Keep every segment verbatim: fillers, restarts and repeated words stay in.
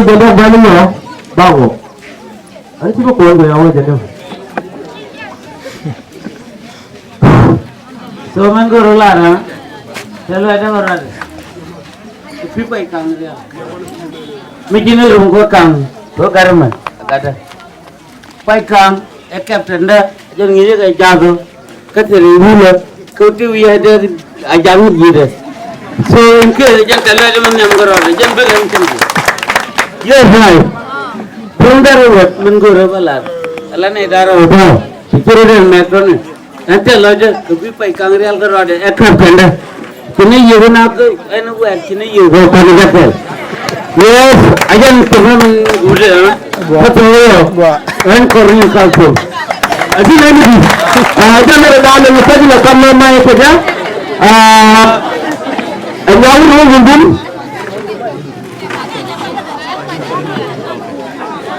Jɛ dee bäl yɔ bak wä. Ani ci bi kuɔn guɛ awä jɛ dee. So mɛn goro lar ha. Tɛ luɛ dee rat. Pi kuay kaŋ dial. Mi ji̱n rum ko kaŋ ko garmɛn gatdä. Kuay kaŋ ɛ captain dä jɛn ŋi̱i̱cä kɛ jath kä thil i̱ wulä kä ti wi̱i̱ dee a jaŋ ji̱dɛ. So in case jɛn kɛ lɛt mi nhiam kɛ rɔɔdɛ jɛn bi rɛm cin. Yes, right. Puɔ̱n dɛr wä min go̱rä bä lar. Ala nɛy da̱rä wä bä ti ci rɔɔdɛ mɛk tɔni. Ɛn thil lɔcdä kɛ bi pay kaŋ rial kɛ rɔɔdɛ ɛ kär pɛndä. Ci ni yiëë wä nak ɛn wɛɛr ci ni yiëë wä kɔn jɛ kɛl. Yes, a jɛn tuk ni min wulɛ kä thil wä yɔ. Ɛn kɔr ni kal tuk. A bi nɛn ni bi. A jɛn ni rɛ daal ni pɛk ni kam ni may kɛ jɛ. A nyawun wä wundun.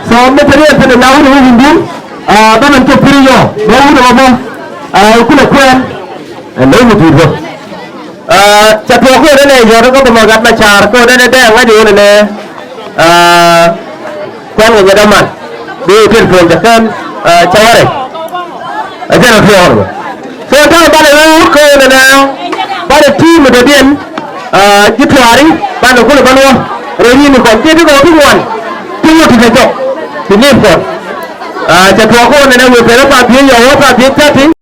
So mi te riɛn te ni nyawun wä wundun. A bä min tuk piri yɔ bä wun wä mɔ. A kulɛ kuɛn. Ɛn lɛ wun wä. Aa, cɛ tuɔɔk kɛ nɛnɛ yɔt kä Bä Magat Macar kɛ nɛnɛ dee ŋa̱c yɛ nɛnɛ. Aa, kuan kɛ nyɛ däman bi kɛn tuɔɔk jɛ kɛn, aa, cɛ wärɛ. Ɛ jɛn ɛ tuɔɔk nɛ. So ta̱a̱ banɛ wä wut kɛ nɛnɛ banɛ ti̱i̱ mi dɔ̱diɛn, aa, ji̱ tuaari banɛ kulɛ ban wä rɛy ni ni kɔn ti ti kɛ wä ti ŋuan ti wä ti kɛ jɔk ti ni kɔn. Aa, cɛ tuɔɔk kɛ nɛnɛ wä pɛrɛ pa bi̱i̱ yɔ wä pa bi̱i̱ thirty.